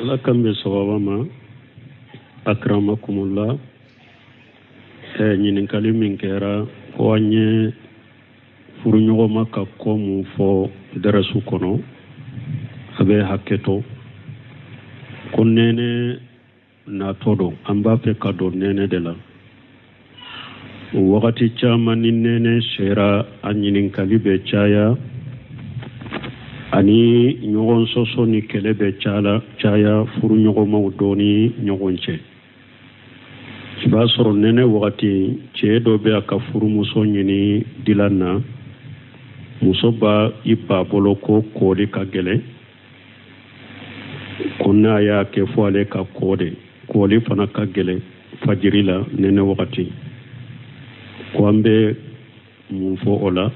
Ala k'an bɛn sawaba ma. Akramakumullah. Ɲininkali min kɛra ko an ye furuɲɔgɔnma ka ko mun fɔ darasu kɔnɔ, a bɛ hakɛto ko nɛnɛ natɔ don, an b'a fɛ ka don nɛnɛ de la. O wagati caman ni nɛnɛ sera, a ɲininkali bɛ caya ani ɲɔgɔn sɔsɔ ni kɛlɛ bɛ caya furuɲɔgɔnmaw dɔ ni ɲɔgɔn cɛ. I b'a sɔrɔ nɛnɛ wagati, cɛ dɔ bɛ a ka furumuso ɲini dilan na, muso b'a i ba bolo ko kɔli ka gɛlɛn, ko n'a y'a kɛ fo ale ka kɔ de, kɔli fana ka gɛlɛn fajiri la nɛnɛ wagati. Ko an bɛ mun fɔ o la?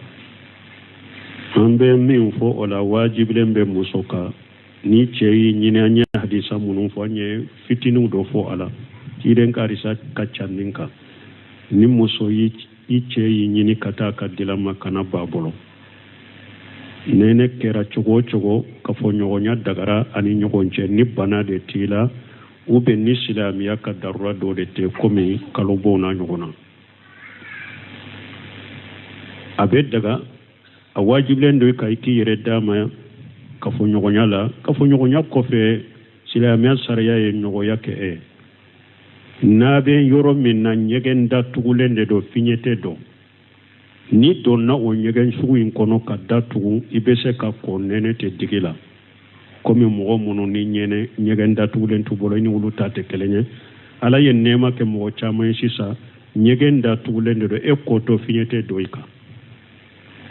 An bɛ min fɔ o la, wajibilen bɛ muso kan ni cɛ y'i ɲini. An ye hadisa minnu fɔ, an ye fitiniw dɔ fɔ a la, ciden ka hadisa ka ca nin kan. Ni muso i cɛ y'i ɲini ka taa ka dilan ma, kana ba bolo. Nɛnɛ kɛra cogo o cogo, kafoɲɔgɔnya dagara ani ɲɔgɔn cɛ ni bana de t'i la, ou bien ni silamɛya ka darura dɔ de tɛ, komi kalobɔ n'a ɲɔgɔn na. A bɛ daga, a wajibilen don i ka i k'i yɛrɛ d'a ma kafoɲɔgɔnya la. Kafoɲɔgɔnya kɔfɛ, silamɛya sariya ye nɔgɔya kɛ e n'a bɛ yɔrɔ min na, ɲɛgɛn datugulen de don, fiɲɛ tɛ don. N'i donna o ɲɛgɛn sugu in kɔnɔ ka datugu, i bɛ se ka ko, nɛnɛ tɛ digi la. Komi mɔgɔ minnu ni ɲɛnɛ ɲɛgɛn datugulen t'u bolo, i ni olu ta tɛ kelen ye. Ala ye nɛɛma kɛ mɔgɔ caman ye sisan, ɲɛgɛn datugulen de don, e kotɔ fiɲɛ tɛ don i kan.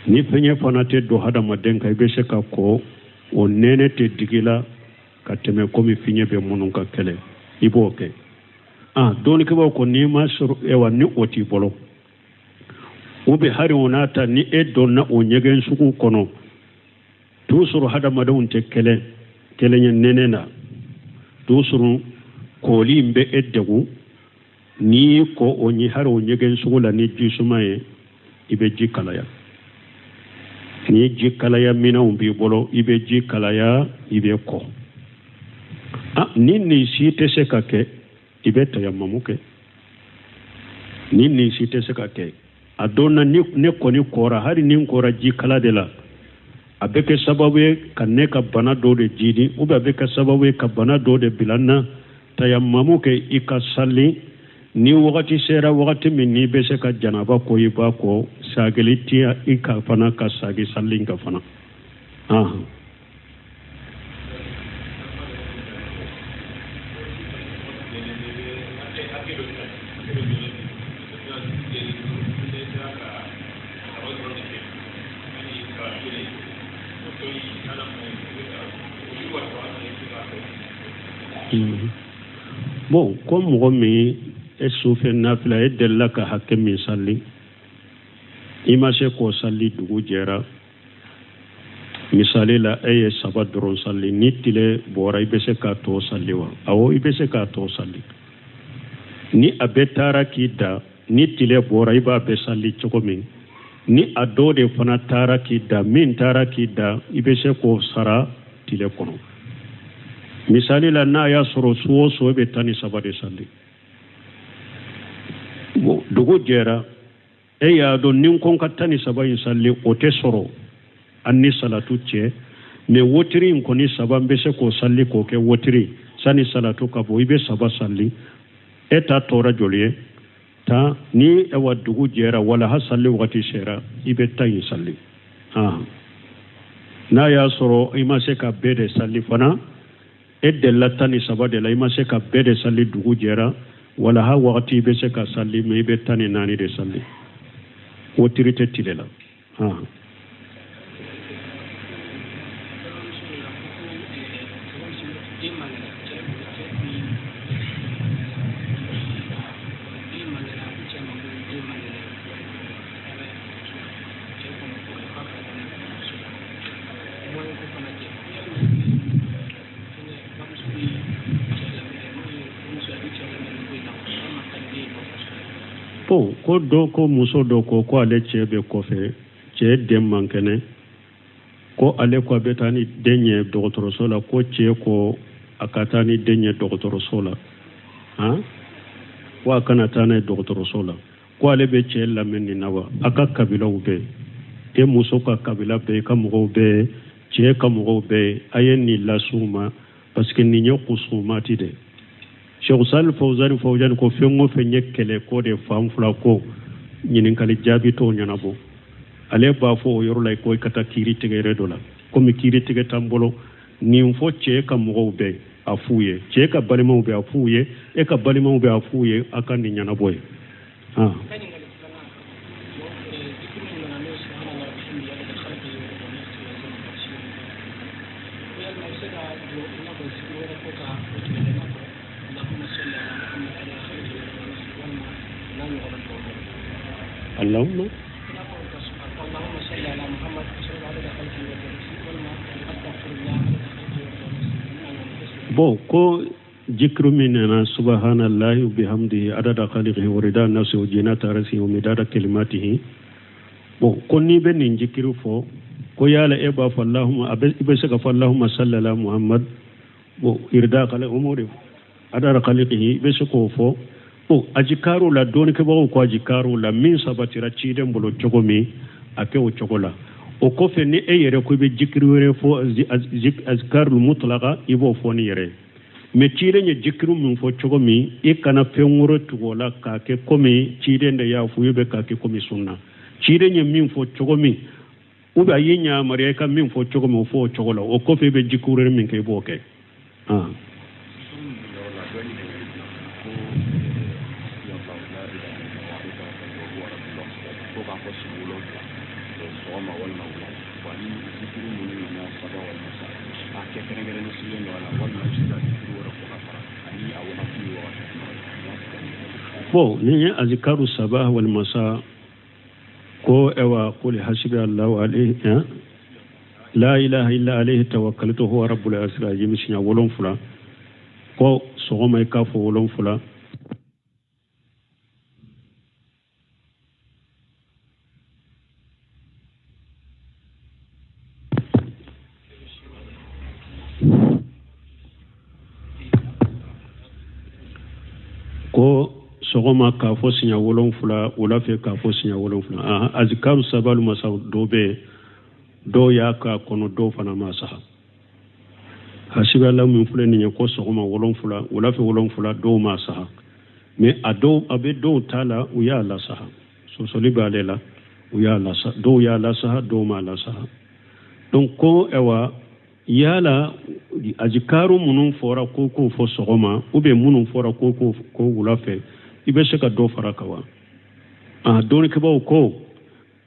Ni fiɲɛ fana tɛ don hadamaden kan, i bɛ se ka ko, o nɛnɛ tɛ digi la ka tɛmɛ komi fiɲɛ bɛ minnu ka kɛlɛ, i b'o kɛ. Ah, dɔnnikɛbaaw ko n'i ma sɔrɔ, ewa, ni o t'i bolo, ou bien hari o n'a ta, ni e donna o ɲɛgɛn sugu kɔnɔ, t'o sɔrɔ hadamadenw tɛ kɛlɛ kelen ye nɛnɛ na, t'o sɔrɔ kɔli in bɛ e degun. N'i y'i ko o ɲɛ, hari o ɲɛgɛn sugu la, ni ji suma ye, i bɛ ji kalaya. Ni ji kalaya minɛnw b'i bolo, i bɛ ji kalaya, i bɛ ko. Ah, ni nin si tɛ se ka kɛ, i bɛ tayamamu kɛ. Ni nin si tɛ se ka kɛ, a don na ni ne kɔni kɔra, hali ni n kɔra ji kala de la, a bɛ kɛ sababu ye ka ne ka bana dɔ de jidi, ou bien a bɛ kɛ sababu ye ka bana dɔ de bila n na, tayamamu kɛ, i ka sali. Ni wagati sera, wagati min n'i bɛ se ka janaba ko, i b'a ko. Sagili tɛ i ka fana ka sagi sali ka fana. Bon, ko mɔgɔ min e sufɛ nafila, e delila ka hakɛ min sali, i ma se k'o sali, dugu jɛra, misali la e ye saba dɔrɔn sali, ni tile bɔra, i bɛ se k'a tɔ sali wa? Awɔ, i bɛ se k'a tɔ sali. Ni a bɛɛ taara k'i da, ni tile bɔra, i b'a bɛɛ sali cogo min, ni a dɔ de fana taara k'i da, min taara k'i da, i bɛ se k'o sara tile kɔnɔ. Misali la, n'a y'a sɔrɔ su o su e bɛ 13 de sali, bon, dugu jɛra, e y'a dɔn ni n ko n ka 13 in sali, o tɛ sɔrɔ an ni salatu cɛ, mais wotiri in kɔni saba, n bɛ se k'o sali k'o kɛ wotiri sani salatu ka bɔ, i bɛ saba sali. E ta tora joli ye? 10. Ni awa dugu jɛra, walaha sali wagati sera, i bɛ 10 in sali. N'a y'a sɔrɔ i ma se ka bɛɛ de sali fana, e delila 13 de la, i ma se ka bɛɛ de sali, dugu jɛra, walaha wagati i bɛ se ka sali, mais i bɛ 14 de sali, wotiri tɛ tile la. Bon, ko dɔ ko, muso dɔ ko ko ale cɛ bɛ kɔfɛ, cɛ den man kɛnɛ, ko ale ko a bɛ taa ni den ye dɔgɔtɔrɔso la, ko cɛ ko a ka taa ni den ye dɔgɔtɔrɔso la? Han, ko a kana taa n'a ye dɔgɔtɔrɔso la, ko ale bɛ cɛ lamɛn nin na wa? A ka kabilaw bɛɛ, e muso ka kabila bɛɛ, i ka mɔgɔw bɛɛ, cɛ ka mɔgɔw bɛɛ, a ye nin las'u ma, parce que nin ye kusumati de. Cheikh Salih Fawzani Fawzani ko fɛn o fɛn ye kɛlɛ ko de fan fila ko ɲininkali jaabi t'o ɲɛnabɔ. Ale b'a fɔ o yɔrɔ la ko i ka taa kiiri tigɛ yɛrɛ dɔ la, komi kiiri tigɛ t'an bolo. Nin fɔ cɛ ka mɔgɔw bɛɛ, a f'u ye, cɛ ka balimaw bɛɛ, a f'u ye, e ka balimaw bɛɛ, a f'u ye, a ka nin ɲɛnabɔ ye. Allahumma bon, ko jikiru min nana subhanallahi wa bihamdihi adada khaliqihi wa rida nafsihi wa zinata arshihi wa midada kalimatihi. Bon, ko n'i bɛ nin jikiru fɔ, ko yala e b'a fɔ Allahumma, i bɛ se ka fɔ Allahumma salli ala Muhammad, bon, irida khaliqihi o m'o de adada khaliqihi, i bɛ se k'o fɔ. Bon, ajikaru la, dɔnnikɛbagaw ko ajikaru la min sabatira ciden bolo cogo min, a kɛ o cogo la. O kɔfɛ ni e yɛrɛ ko i bɛ jikiri wɛrɛ fɔ, azkarul mutlaqa, i b'o fɔ ni yɛrɛ ye. Mais ciden ye jikiri min fɔ cogo min, i kana fɛn wɛrɛ tugu o la k'a kɛ komi ciden de y'a fɔ, i bɛ k'a kɛ komi sunna. Ciden ye min fɔ cogo min, ou bien a y'i yamaruya i ka min fɔ cogo min, o fɔ o cogo la. O kɔfɛ i bɛ jikiri wɛrɛ min kɛ, i b'o kɛ. Bon, ni ye azikaru sabah wal masa, ko ewa qul hasbi Allahu alayhi la ilaha illa alayhi tawakkaltu huwa rabbul arshil azim, siɲɛ 7, ko sɔgɔma i k'a fɔ 7. Ko sɔgɔma k'a fɔ siɲɛ 7, wula fɛ k'a fɔ siɲɛ 7. Azikaru sabalu masa dɔw bɛ yen, dɔw y'a k'a kɔnɔ, dɔw fana ma saha. Hasibala min filɛ nin ye, ko sɔgɔma 7, wula fɛ 7, dɔw ma saha. Mais a dɔw, a bɛ dɔw ta la, u y'a lasaha. Sɔsɔli b'ale la, u y'a lasaha, dɔw y'a lasaha, dɔw ma lasaha. Donc ko ɛwa yala azikaru minnu fɔra ko k'o fɔ sɔgɔma, ou bien minnu fɔra ko ko wula fɛ, i bɛ se ka dɔ fara kan wa? Dɔnnikɛbaaw ko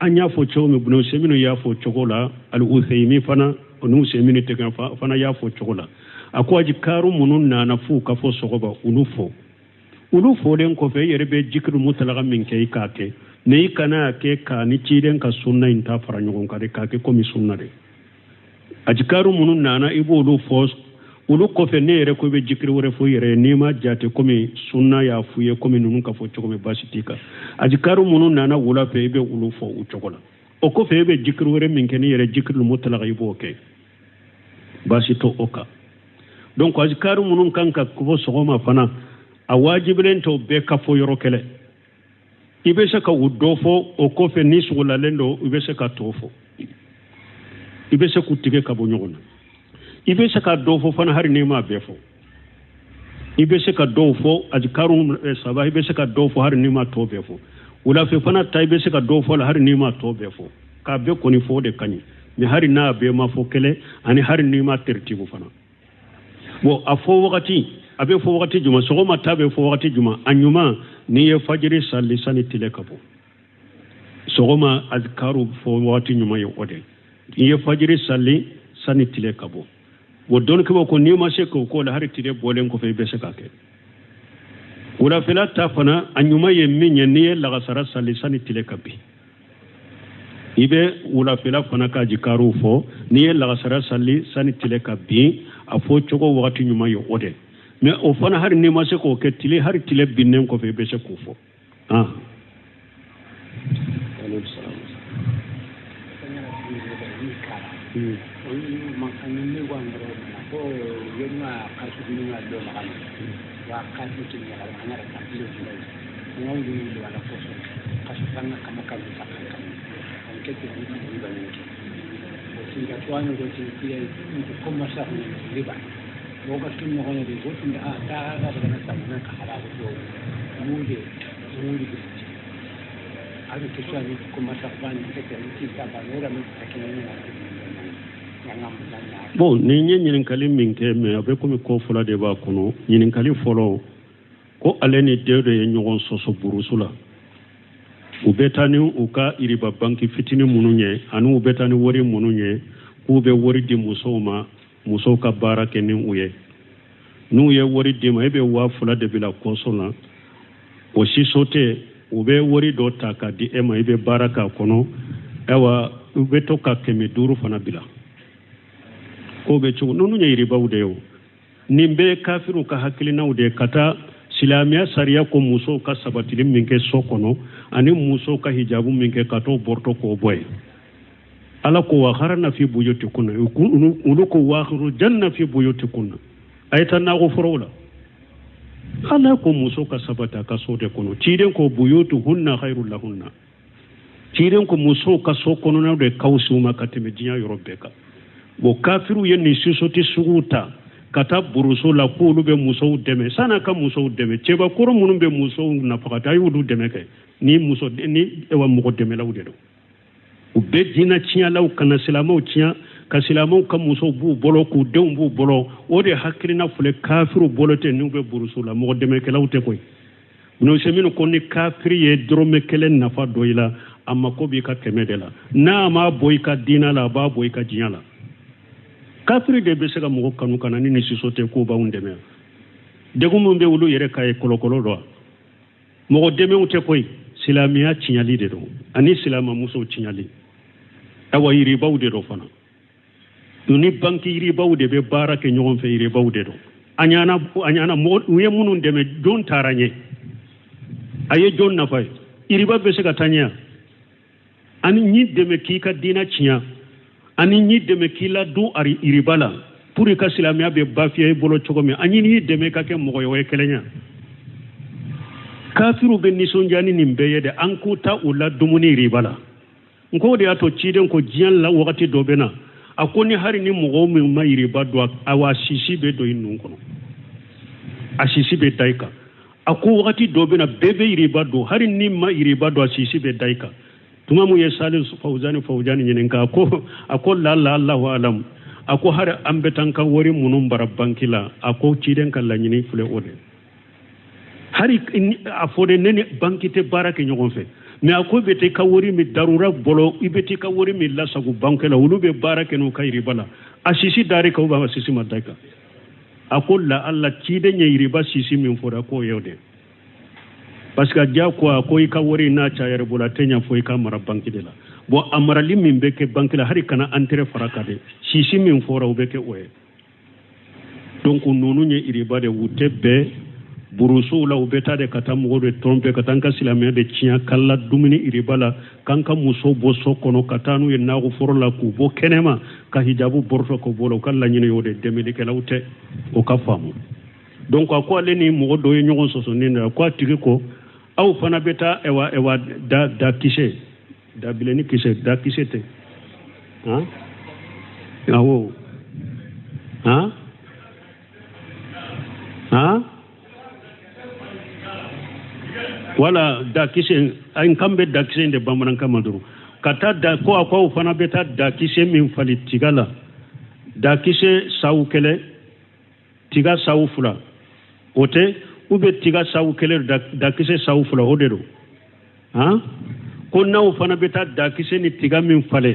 an y'a fɔ cogo min, Ibn Usaymin y'a fɔ cogo la, Al-Uthaymin fana, o ni Usaymin tɛ fana y'a fɔ cogo la. A ko azikaru minnu nana f'u ka fɔ sɔgɔma, olu fɔ. Olu fɔlen kɔfɛ, i yɛrɛ bɛ jikiru mutalaga min kɛ, i k'a kɛ. Mais i kana kɛ k'a ni ciden ka sunna in ta fara ɲɔgɔn kan de, k'a kɛ komi sunna de. Ajikaru minnu nana, i b'olu fɔ. Olu kɔfɛ, ne yɛrɛ ko i bɛ jikiri wɛrɛ fɔ i yɛrɛ ye, n'i ma jate komi sunna y'a f'u ye, komi ninnu ka fɔ cogo min, baasi t'i kan. Ajikaru minnu nana wula fɛ, i bɛ olu fɔ o cogo la. O kɔfɛ, i bɛ jikiri wɛrɛ min kɛ n'i yɛrɛ, jikiri mutalaga, i b'o kɛ, baasi t'o o kan. Donc ajikaru minnu kan ka fɔ sɔgɔma fana, a wajibilen t'o bɛɛ ka fɔ yɔrɔ kɛlɛ. I bɛ se ka o dɔ fɔ, o kɔfɛ ni sugulalen don, i bɛ se ka tɔ fɔ. I bɛ se k'u tigɛ ka bɔ ɲɔgɔn na. I bɛ se ka dɔw fɔ fana hali n'i m'a bɛɛ fɔ. I bɛ se ka dɔw fɔ azikaru saba, i bɛ se ka dɔw fɔ hali n'i ma tɔ bɛɛ fɔ. Wulafɛ fana ta, i bɛ se ka dɔw fɔ la hali n'i ma tɔ bɛɛ fɔ. K'a bɛɛ kɔni fɔ, o de ka ɲi. Mais hali n'a bɛɛ ma fɔ kelen, ani hali n'i ma teritibu fana. Bon, a fɔ wagati, a bɛ fɔ wagati jumɛn? Sɔgɔma ta bɛ fɔ wagati jumɛn? A ɲuman, n'i ye fajiri sali sani tile ka bɔ. Sɔgɔma azikaru fɔ wagati ɲuman ye o de. N'i ye fajiri sali sani tile ka bɔ. O dɔnnikɛbaaw ko n'i ma se k'o k'o la, hali tile bɔlen kɔfɛ i bɛ se k'a kɛ. Wulafɛla ta fana, a ɲuman ye min ye, n'i ye lagasara sali sani tile ka bin, i bɛ wulafɛla fana ka jikaruw fɔ. N'i ye lagasara sali sani tile ka bin, a fɔ cogo wagati ɲuman ye o de. Mais o fana, hali n'i ma se k'o kɛ tile, hali tile binnen kɔfɛ i bɛ se k'o fɔ. kala olu man ni wa ngoro na ko yema kasu ni na do ma kana wa kasu ti ni ala ngara ka ti ni ngo ni ni wala ko so kasu tanga kama kama ka kan on ke ti ni ni ba ni ke o ti ga to an go ti ti ni ko ma sa ni ni ba mo ka ti mo ni go ti a ta ga ga na sa na ka hala go mu de mu de aɗa question ko masahbani kete ti saba wora min takini na. Bon, ni n ye ɲininkali min kɛ, mais a bɛ komi ko fila de b'a kɔnɔ. Ɲininkali fɔlɔ ko ale ni den dɔ ye ɲɔgɔn sɔsɔ burusu la, u bɛ taa ni u ka iriba banki fitinin minnu ye ani u bɛ taa ni wari minnu ye, k'u bɛ wari di musow ma, musow ka baara kɛ ni u ye. N'u ye wari d'i ma, e bɛ 2000 de bila kɔsɔn na. O si so tɛ, u bɛ wari dɔ ta k'a di e ma, i bɛ baara k'a kɔnɔ. Ayiwa, u bɛ to ka 500 fana bila. K'o bɛ cogo ninnu ye yiribaw de ye. O nin bɛɛ ye kafiriw ka hakilinaw de ye ka taa silamɛya sariya ko musow ka sabatili min kɛ so kɔnɔ ani musow ka hijabu min kɛ, ka t'o bɔrɔtɔ k'o bɔ yen. Ala ko wa qarna fi buyutikunna, olu ko wa akhrujanna fi buyutikunna, a ye taa nakɔ forow la. Ala ko muso ka sabati a ka so de kɔnɔ. Ciden ko buyutuhunna khairul lahunna, ciden ko musow ka so kɔnɔnaw de ka fisa u ma ka tɛmɛ diɲɛ yɔrɔ bɛɛ kan. Bon, kafiriw ye nin sisoti suguw ta ka taa buruso la k'olu bɛ musow dɛmɛ. San'a ka musow dɛmɛ, cɛbakɔrɔ minnu bɛ musow nafakata, a y'olu dɛmɛ kɛ ni muso ni ewa mɔgɔ dɛmɛlaw de don. U bɛ diinɛ tiɲɛlaw ka na silamɛw tiɲɛ, ka silamɛw ka musow b'u bolo, k'u denw b'u bolo. O de hakilina filɛ kafiriw bolo tɛ n'u bɛ buruso la, mɔgɔ dɛmɛkɛlaw tɛ koyi. N'o se minnu ko ni kafiri ye dɔrɔmɛ kelen nafa dɔ i la, a mako b'i ka 100 de la. N'a m'a bɔ i ka diinɛ la, a b'a bɔ i ka diɲɛ la. Kafiri de bɛ se ka mɔgɔ kanu ka na ni nin siso tɛ k'o b'anw dɛmɛ. Degun min bɛ olu yɛrɛ ka ye kɔlɔkɔlɔ dɔ, mɔgɔ dɛmɛw tɛ koyi, silamɛya tiɲɛli de don ani silamɛmusow tiɲɛli. Awa, yiribaw de don fana, ni banki yiribaw de bɛ baara kɛ ɲɔgɔn fɛ, yiribaw de don. A ɲana, a ɲana mɔgɔ u ye minnu dɛmɛ, jɔn taara ɲɛ? A ye jɔn nafa ye? Yiriba bɛ se ka taa ɲɛ ani ñi dɛmɛ k'i ka diinɛ tiɲɛ, ani ñi dɛmɛ k'i ladon ari yiriba la pour i ka silamɛya bɛ bafiya i bolo cogo min, ani ñi dɛmɛ ka kɛ mɔgɔ ye, o ye kelen ye. Kafiriw bɛ nisɔndiya ni nin bɛɛ ye de, an k'u ta u la dumuni yiriba la. N ko o de y'a to ciden ko diɲɛ la wagati dɔ bɛ na, a ko ni hari ni mɔgɔw min ma yiriba don, awa sisi bɛ don i nun kɔnɔ, a sisi bɛ da i kan. A ko wagati dɔ bɛ na, bɛɛ bɛ yiriba don, hari ni ma yiriba don, a sisi bɛ da i kan. Tuma mun ye Salih Fawzani Fawzani ɲininka, a ko la la Allahu alam, a ko hari an bɛ taa an ka wari minnu bara banki la, a ko ciden ka laɲini filɛ o de. Hari a fɔ de, ne ni banki tɛ baara kɛ ɲɔgɔn fɛ, mais a ko bɛ taa i ka wari min darura bolo, i bɛ taa i ka wari min lasago banki la, olu bɛ baara kɛ n'u ka yiriba la, a sisi dar'i kan ou a sisi ma da i kan. A ko la alla ciden ye yiriba sisi min fɔra, k'o ye o de, parce que diya ko a ko i ka wari n'a cayara bolo, a tɛ ɲɛ fo i ka mara banki de la. Bon, a marali min bɛ kɛ banki la, hali kana intérêt fara kan dɛ, sisi min fɔra, o bɛ kɛ o ye. Donc ninnu ye iriba de, u tɛ bɛn burusow la, u bɛ taa de ka taa mɔgɔw de tromper, ka taa an ka silamɛya de tiɲɛ, k'an la dumuni iriba la, k'an ka musow bɔ so kɔnɔ ka taa n'u ye nakɔ foro la, k'u bɔ kɛnɛma ka hijabu bɔrɔtɔ k'o bɔ la. U ka laɲini y'o de, dɛmɛlikɛlaw tɛ, o ka faamu. Donc a ko ale ni mɔgɔ dɔ ye ɲɔgɔn sɔsɔ nin na, ko a tigi ko aw fana bɛ taa ɛwa ɛwa da da kisɛ da bilenni kisɛ da kisɛ tɛ han, awɔ, han han, wala da kisɛ, n kan bɛ da kisɛ in de bamanankan ma dɔrɔn ka taa da ko a ko aw fana bɛ taa da kisɛ min fali tiga la, da kisɛ saw kɛlɛ, tiga saw fila, o tɛ u bɛ tiga saw kelen, dakisɛ saw fila, o de don han. Ko n'aw fana bɛ taa dakisɛ ni tiga min falen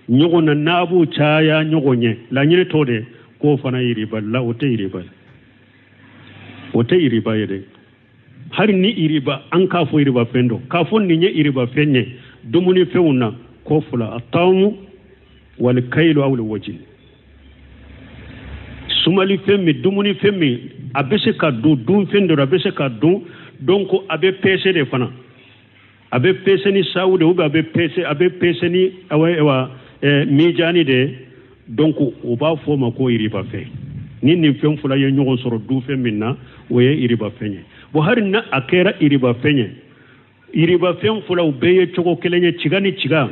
ɲɔgɔn na, n'a b'u caya ɲɔgɔn ɲɛ, laɲini t'o de, k'o fana yiriba la. O tɛ yiriba ye, o tɛ yiriba ye dɛ. Hali ni iriba, an k'a fɔ iriba fɛn dɔ, k'a fɔ nin ye iriba fɛn ye dumunifɛnw na, ko fila: ataamu wal kailu aw wajin. Sumalifɛn min, dumunifɛn min, a bɛ se ka dun, dunfɛn dɔ, a bɛ se ka dun. Donc a bɛ pese de fana, a bɛ pese ni sawu de, ou bien a bɛ pese ni awa awa Mijani de donc o b'a fɔ o ma ko iribafɛn. Ni nin fɛn fila ye ɲɔgɔn sɔrɔ dufɛn min na, o ye iribafɛn ye. Bon, hali na a kɛra iribafɛn ye, iribafɛn filaw bɛɛ ye cogo kelen ye, tiga ni tiga,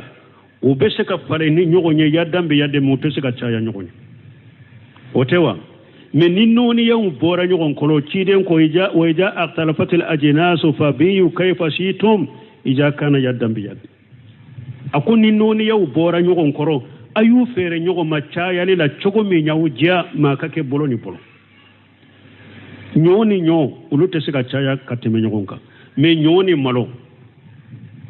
u bɛ se ka falen ni ɲɔgɔn ye yadan bɛ yaden, mais u tɛ se ka caya ɲɔgɔn ye, o tɛ wa? Mais ni nɔɔniyaw bɔra ɲɔgɔn kɔrɔ, ciden ko wa iza ikhtalafatil ajinasu fabiu kayfa shitum iza kana yadan bi yad. A ko ni nɔɔniyaw bɔra ɲɔgɔn kɔrɔ, a y'u feere ɲɔgɔn ma cayali la cogo min y'aw diya, maa ka kɛ bolo ni bolo. Ɲɔ ni ɲɔ, olu tɛ se ka caya ka tɛmɛ ɲɔgɔn kan, mais ɲɔ ni malo,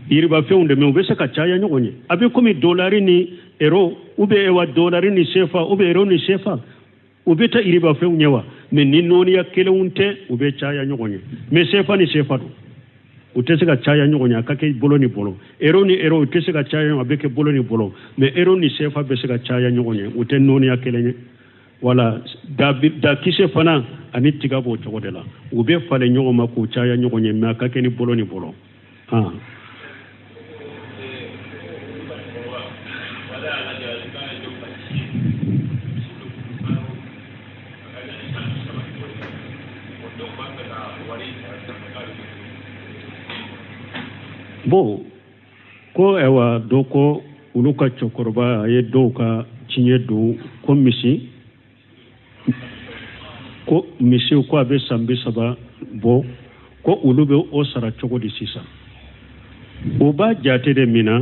yiribafɛnw de, mais u bɛ se ka caya ɲɔgɔn ye. A bɛ komi dolari ni euro, ou bien ewa dolari ni sefa, ou bien euro ni sefa, u bɛ taa yiribafɛnw ɲɛ wa? Mais ni nɔɔniya kelenw tɛ, u bɛ caya ɲɔgɔn ye. Mais sefa ni sefa don, u tɛ se ka caya ɲɔgɔn ye, a ka kɛ bolo ni bolo. Euro ni euro, u tɛ se ka caya ɲɔgɔn, a bɛ kɛ bolo ni bolo. Mais euro ni sefa bɛ se ka caya ɲɔgɔn ye, u tɛ nɔɔniya kelen ye. Wala dakisɛ fana ani tiga b'o cogo de la, u bɛ falen ɲɔgɔn ma k'u caya ɲɔgɔn ye, mais a ka kɛ ni bolo ni bolo. Han. Bon, ko ayiwa, dɔ ko olu ka cɛkɔrɔba a ye dɔw ka tiɲɛ don ko misi ko a bɛ san 30 bɔ, ko olu bɛ o sara cogo di sisan? O b'a jate de min na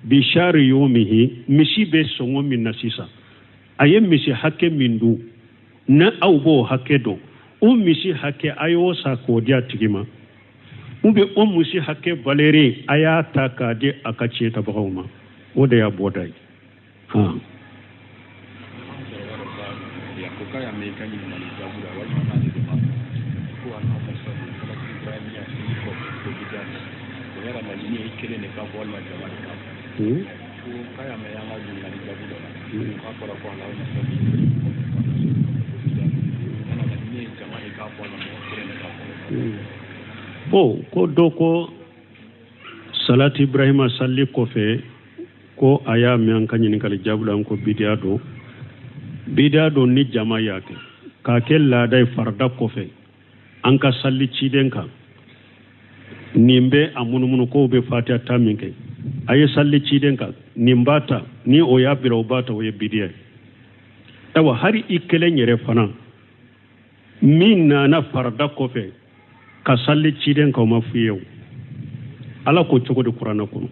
bishari yomihi, misi bɛ sɔngɔ min na sisan, a ye misi hakɛ min dun, na aw b'o hakɛ dɔn, o misi hakɛ a y'o sa k'o di a tigi ma, ou bien o misi hakɛ valeur a y'a ta k'a di a ka tiɲɛ tabagaw ma, o de y'a bɔda ye. Han. Ko k'a y'a mɛn i ka ɲininkali jaabu la, walima n'ale de ma ko Allahumma salli salatu ibrahimiya seli kɔfɛ ko bidiya o yala laɲini ye kelen de ka fɔ walima jama de ka fɔ? Ko k'a y'a mɛn an ka ɲininkali jaabu dɔ la, k'a fɔra ko Allahumma salli seli kɔfɛ ko bidiya, yala laɲini ye jama de ka fɔ walima mɔgɔ kelen de ka fɔ? Bon, ko dɔ ko salati ibrahima salli kɔfɛ, ko a y'a mɛn an ka ɲininkali jaabu la, an ko bidiya don. Bidiya don ni jama y'a kɛ k'a kɛ laada ye farida kɔfɛ an ka salli ciden kan. Nin bɛ a munumunu kow bɛ fatiya ta min kɛ, a ye salli ciden kan, nin b'a ta, ni o y'a bila, o b'a ta, o ye bidiya ye. Ayiwa, hali i kelen yɛrɛ fana min nana farida kɔfɛ ka salli ciden kan, o ma f'i ye. O Ala ko cogo di kuranɛ kɔnɔ?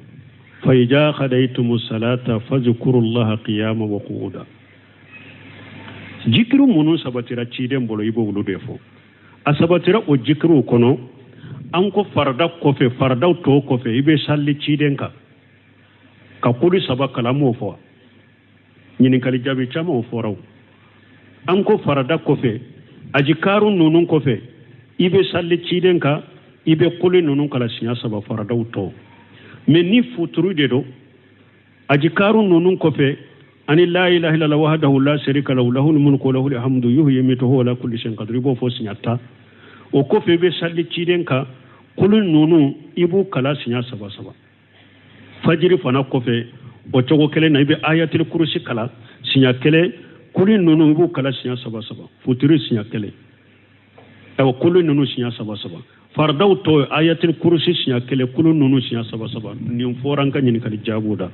Fa iza qadaytumu salata fazkurullaha qiyama wa qu'uda. Jikiru minnu sabatira ciden bolo, i b'olu de fɔ. A sabatira o jikiruw kɔnɔ, an ko farida kɔfɛ, faridaw tɔ kɔfɛ, i bɛ salli ciden kan ka koli saba kalan, m'o fɔ. Ɲininkali jaabi caman o fɔra. O an ko farida kɔfɛ, ajikaru ninnu kɔfɛ, i bɛ salli ciden kan, i bɛ koli ninnu kalan siɲɛ saba, faradaw tɔ. Mais ni futuru de don, ajikaru ninnu kɔfɛ ani la ilaha illallah wahdahu la sharika lahu lahul mulku wa lahul hamdu yuhyi wa yumiitu huwa ala kulli shay'in qadir, i b'o fɔ siɲɛ 10. O kɔfɛ i bɛ salli ciden kan, kulu ninnu i b'u kalan siɲɛ saba saba. Fajiri fana kɔfɛ, o cogo kelen na, i bɛ ayatul kurusi kalan siɲɛ kelen, kulu ninnu i b'u kalan siɲɛ saba saba, futuri siɲɛ kelen. Ayiwa, kulu ninnu siɲɛ saba saba, faridaw tɔ ayatul kurusi siɲɛ kelen, kulu ninnu siɲɛ saba saba. Nin fɔra an ka ɲininkali jaabiw da.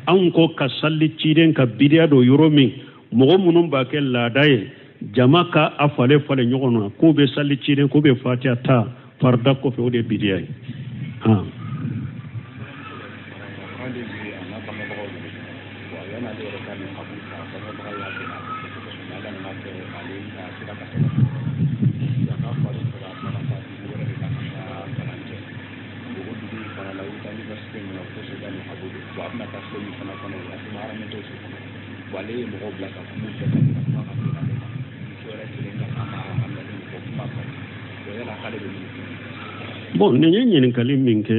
Anw ko ka salli ciden ka bidiya don yɔrɔ min, mɔgɔ minnu b'a kɛ laada ye, jama ka a falen falen ɲɔgɔn na, k'u bɛ salli ciden, k'u bɛ fatiya ta farida kɔfɛ, o de ye bidiya ye. Han. K'ale bɛ a n'a bangebagaw de bɛ bon, yan'ale yɛrɛ ka nin kabu ta, a bangebaga y'a dɛmɛ a kɛ cogo min na, Ala nana kɛ ale a sera ka sabati. A ka fa de taara a taara dugu wɛrɛ de la ka taa kalan kɛ. Bon, o dugu in fana la, u bɛ taa université min na, o tɛ se ka nin kabu don. Bon, a bɛna taa so min fana kɔnɔ yen, a tɛ haramu so kɔnɔ. Bon, ale ye mɔgɔw bila ka kuma u fɛ ka kuma ka bɛn ale ma, muso yɛrɛ kelen ka a ma a minɛ mɔgɔ kuma fɔ. Bon, yala k'ale bɛ mun kɛ? Bon, nin ye ɲininkali min kɛ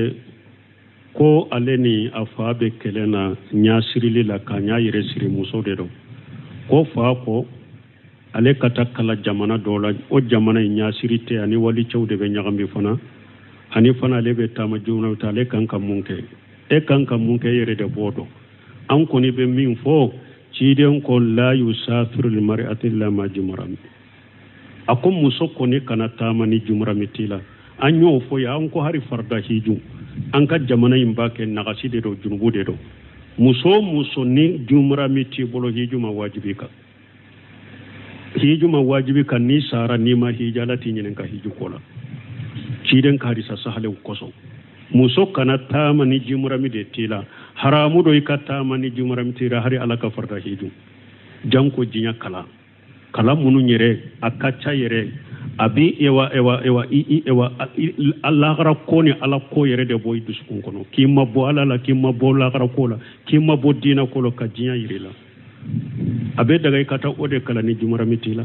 ko ale ni a fa bɛ kɛlɛ na ɲasirili la k'a ɲa yɛrɛ siri, muso de don, ko fa ko ale ka taa kala jamana dɔw la, o jamana in ɲasiri tɛ, ani walicɛw de bɛ ɲagami fana, ani fana ale bɛ taama joona ta, ale kan ka mun kɛ? E kan ka mun kɛ, e yɛrɛ de b'o dɔn. An kɔni bɛ min fɔ, ciden ko la yusafiru lmar'ati illa ma jumrami, a ko muso kɔni kana taama ni jumurami t'i la. An y'o fɔ yan, an ko hari farida hiju, an ka jamana in b'a kɛ nagasi de don, junubu de don. Muso o muso ni jumurami t'i bolo, hiju ma wajibi kan, hiju ma wajibi kan. N'i sara n'i ma hiji, Ala t'i ɲininka hiju ko la, ciden ka hadisa sahalew kosɔn. Muso kana taama ni jumurami de t'i la. Haramu don i ka taama ni jumurami t'i la, hari Ala ka farida hiju. Janko diɲɛ kalan, kalan minnu yɛrɛ a ka ca yɛrɛ, a bi ewa ewa ewa i i ewa lahara ko ni Ala ko yɛrɛ de bɔ i dusukun kɔnɔ, k'i ma bɔ Ala la, k'i ma bɔ lahara ko la, k'i ma bɔ diinɛ ko la, ka diɲɛ yir'i la. A bɛ daga i ka taa o de kalan ni jumurami t'i la.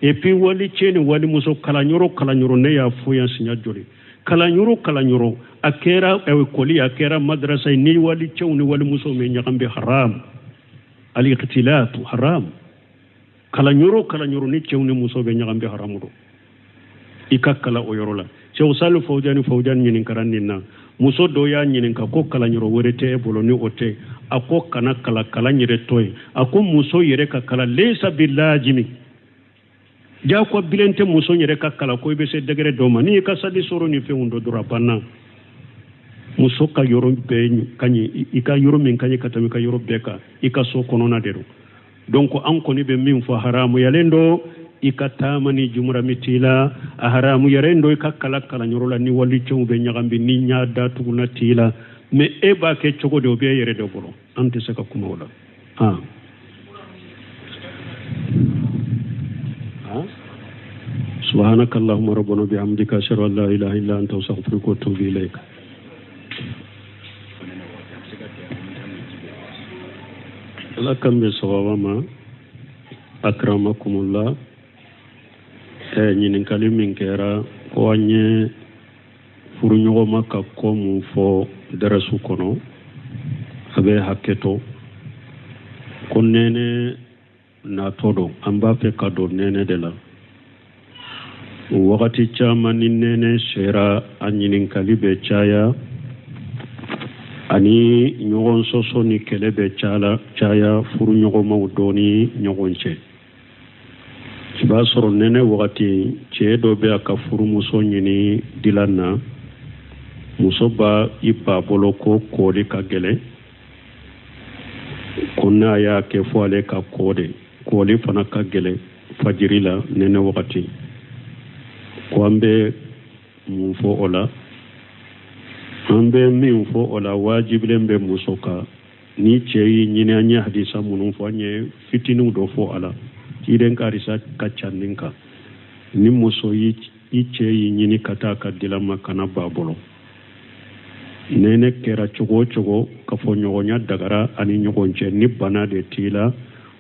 Et puis wali cɛ ni walimuso, kalanyɔrɔ kalanyɔrɔ, ne y'a fɔ yan siɲɛ joli, kalanyɔrɔ kalanyɔrɔ, a kɛra ekɔli, a kɛra madrasa ye, ni wali cɛw ni walimusow bɛ ɲagami bɛ haram, al-ikhtilatu haram. Kalanyɔrɔ kalanyɔrɔ, ni cɛw ni musow bɛ ɲagami bɛ haramu don i ka kalan o yɔrɔ la. Cɛw Sali Fawujani, Fawujani ɲininkara nin na. Muso dɔ y'a ɲininka ko kalanyɔrɔ wɛrɛ tɛ e bolo ni o tɛ? A ko kana kalan, kalan yɛrɛ to yen. A ko muso yɛrɛ ka kalan lesa bilajimi, jagoya bilen tɛ muso yɛrɛ ka kalan, ko i bɛ se degré dɔ ma, n'i ka sali sɔrɔ ni fɛnw dɔ dɔrɔn, a banna. Muso ka yɔrɔ bɛɛ ka ɲi, i ka yɔrɔ min ka ɲi ka tɛmɛ i ka yɔrɔ bɛɛ kan, i ka so kɔnɔna de don. Donc an kɔni bɛ min fɔ, haramuyalen don i ka taama ni jumurami t'i la. A haramuyalen don i ka kalan kalanyɔrɔ la ni walicɛw bɛ ɲagami, ni ɲa datuguna t'i la. Mais e b'a kɛ cogo di, o bɛ e yɛrɛ de bolo, an tɛ se ka kuma o la. Han, سبحانك اللهم ربنا بحمدك، أشهد أن لا إله إلا أنت، أستغفرك وأتوب إليك. Ala kan bɛ sababa ma. Akramakumullah. Ɲininkali min kɛra ko an ye furuɲɔgɔnma ka ko mun fɔ darasu kɔnɔ, a bɛ hakɛto ko nɛnɛ natɔ don, an b'a fɛ ka don nɛnɛ de la. Wagati caman ni nɛnɛ sera, a ɲininkali bɛ caya, ani ɲɔgɔn sɔsɔ ni kɛlɛ bɛ caya furuɲɔgɔnmaw dɔ ni ɲɔgɔn cɛ. I b'a sɔrɔ nɛnɛ wagati, cɛ dɔ bɛ a ka furumuso ɲini dilan na, muso b'a i ba bolo ko kɔli ka gɛlɛn, ko n'a y'a kɛ fo ale ka kɔ de, kɔli fana ka gɛlɛn fajiri la nɛnɛ wagati. Ko an bɛ mun fɔ o la? An bɛ min fɔ o la, wajibilen bɛ muso kan ni cɛ y'i ɲini. An ye hadisa minnu fɔ, an ye fitininw dɔ fɔ a la, ciden ka hadisa ka ca nin kan. Ni muso i cɛ y'i ɲini ka taa ka dilan ma, kana ba bolo. Nɛnɛ kɛra cogo o cogo, kafoɲɔgɔnya dagara ani ɲɔgɔn cɛ, ni bana de t'i la,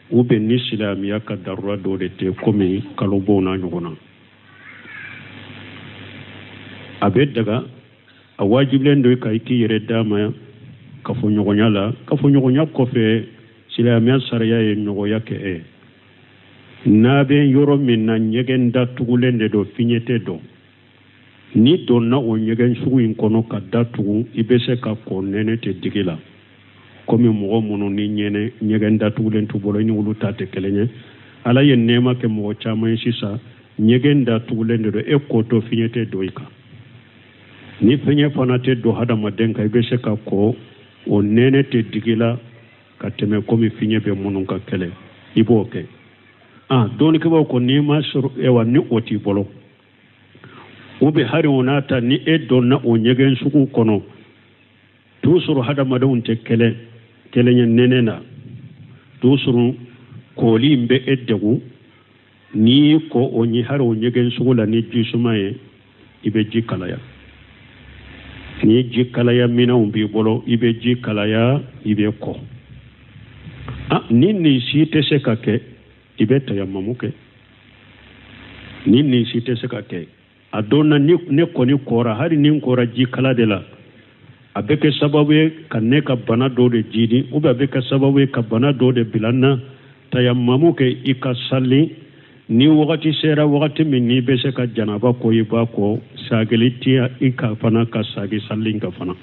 ou bien ni silamɛya ka darura dɔ de tɛ, komi kalobɔw n'a ɲɔgɔn na. A bɛ daga, a wajibilen don ka i k'i yɛrɛ d'a ma kafoɲɔgɔnya la. Kafoɲɔgɔnya kɔfɛ, silamɛya sariya ye nɔgɔya kɛ e n'a bɛ yɔrɔ min na, ɲɛgɛn datugulen de don, fiɲɛ tɛ don. N'i donna o ɲɛgɛn sugu in kɔnɔ ka datugu, i bɛ se ka kɔ, nɛnɛ tɛ digi la. Komi mɔgɔ minnu ni ɲɛnɛ ɲɛgɛn datugulen t'u bolo, i ni olu ta tɛ kelen ye. Ala ye nɛɛma kɛ mɔgɔ caman ye sisan, ɲɛgɛn datugulen de don, e kɔtɔ fiɲɛ tɛ don i kan. Ni fiɲɛ fana tɛ don hadamaden kan, i bɛ se ka kɔ, o nɛnɛ tɛ digi la ka tɛmɛ komi fiɲɛ bɛ minnu ka kɛlɛ, i b'o kɛ. Ah, dɔnnikɛbaaw ko n'i ma sɔrɔ, ewa, ni o t'i bolo, u bɛ hari o n'a ta, ni e donna o ɲɛgɛn sugu kɔnɔ, t'o sɔrɔ hadamadenw tɛ kɛlɛ kelen ye nɛnɛ na, t'o sɔrɔ kɔli in bɛ e degun, n'i y'i kɔ o ɲɛ hari o ɲɛgɛn sugu la ni ji suma ye, i bɛ ji kalaya. Ni ji kalaya minɛnw b'i bolo, i bɛ ji kalaya, i bɛ kɔ. Ah, ni nin si tɛ se ka kɛ, i bɛ tayamamu kɛ. Ni nin si tɛ se ka kɛ, a don na ni ne kɔni kɔra, hali ni n kɔra ji kala de la, a bɛ kɛ sababu ye ka ne ka bana dɔ de jidi, ou bien a bɛ kɛ sababu ye ka bana dɔ de bila n na, tayamamu kɛ, i ka sali. Ni wagati sera, wagati min n'i bɛ se ka janaba ko, i b'a ko, sagili tɛ i ka fana ka sagi sali ka fana.